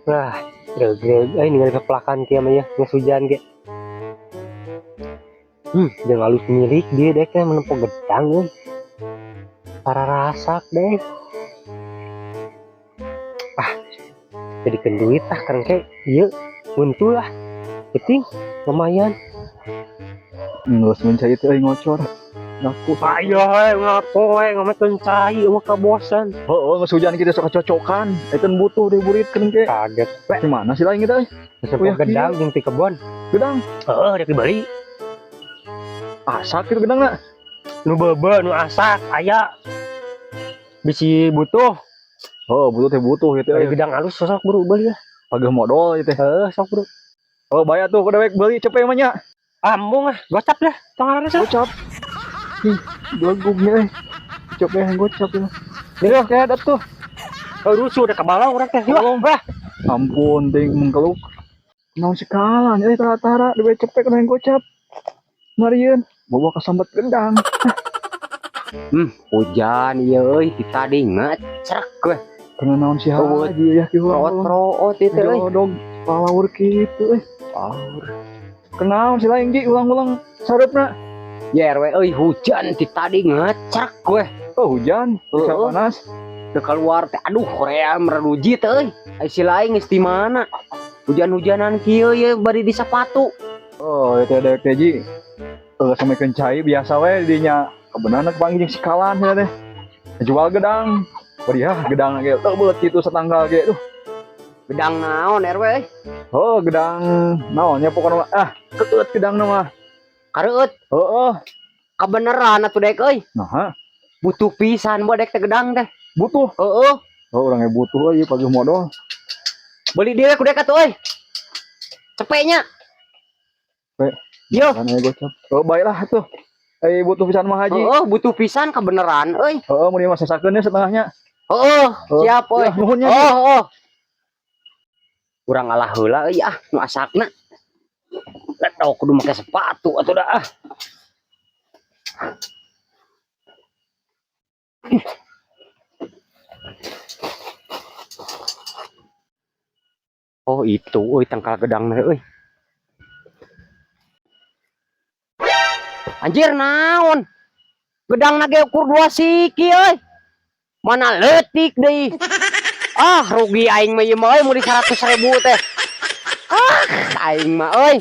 Wah, greg-greg euy ningali pepelakan kieu mah ya, geus hujan ge. Jeung alus milik dia dek teh menempo gedang euy. Pararasak deh. Ah, jadikeun duit ah kareng ieu buntul ah. Penting lumayan. Geus mun cai teh euy ngocor. Ngaku. Ayo we ngapo we ngometkeun cai eueuh kabosan. Heeh, geus hujan kita sok cocokan. Eta butuh diburitkeun ke. Kaget we. Gimana sih lain kita euy? Geus nempo gedang jeung ti kebon. Gedang. Heeh, rek dibeli. Asak kitu gedangna. Nu beube, nu asak aya. Bisi butuh. Oh, butuh teh butuh gitu Dari euy. Gedang alus sok buru beli lah. Pageuh modal ieu teh. Heeh, sok buru. Oh, bayar tuh kudu beli cepet mah nya. Ambung ah, gocap dah. Tong ngaranna sok. Gocap. Ih, belegugnya euy. Cepet yang gocap ya. Ya, kayak ada tuh. Oh, rusuh udah kebalong urang teh. Balong. Wah, Ampun, ting mengkeluk. Naon sekalan euy tara-tara dibeli cepet kana yang gocap. Marieun, bawa kesambet gedang. Hujan ieu euy, ti tadi ngecrek we. Karena naon si Oh, haji ya ki Root-root itu euy. Jodog palawur kitu euy. Power. Kenaon si lain ji ulang-ulang sareupna. Ya RW euy, hujan ti tadi ngecrek we. Oh, hujan, bisa Heeh. panas. Teu keluar teh aduh hoream rarujit euy. Ai si lain geus di mana? Hujan-hujanan kieu ye bari di sapatu. Oh, itu ada teh ji. Sampai kencai biasa we dinya. Kebenaran kepanggih jeung sikalan ya teh. Jual gedang. Bari ya gedang ge teubeut kitu satanggal ge duh. Gedang naon RW euy? Oh, gedang naon nya pokona mah ah, keut gedang mah. Kareueut. Heeh. Kabeneran atuh dek euy. Nah, Butuh pisan buat dek teh gedang teh. Butuh. Heeh. Oh, urang ge butuh euy pagi modal. Beli deui ku dek atuh euy. Cepetnya. Cepet. Yo. Kan aya gocap. Oh, baiklah atuh. Eh, butuh pisan mah haji. Heeh, butuh pisan kebeneran euy. Heeh, mun ieu mah sesakeun nya setengahnya. Heeh, Oh, siap euy. Ya, nuhun nya. Oh. Urang alah heula euy ah nu asakna. Ledok kudu make sepatu atuh dah ah. Oh itu euy tangkal gedang euy. Anjir naon? Gedang ge ukur 2 siki euy. Mana leutik deui. Ah rugi aing mah ieu mah euy meuli 100.000 teh. Ah aing mah euy.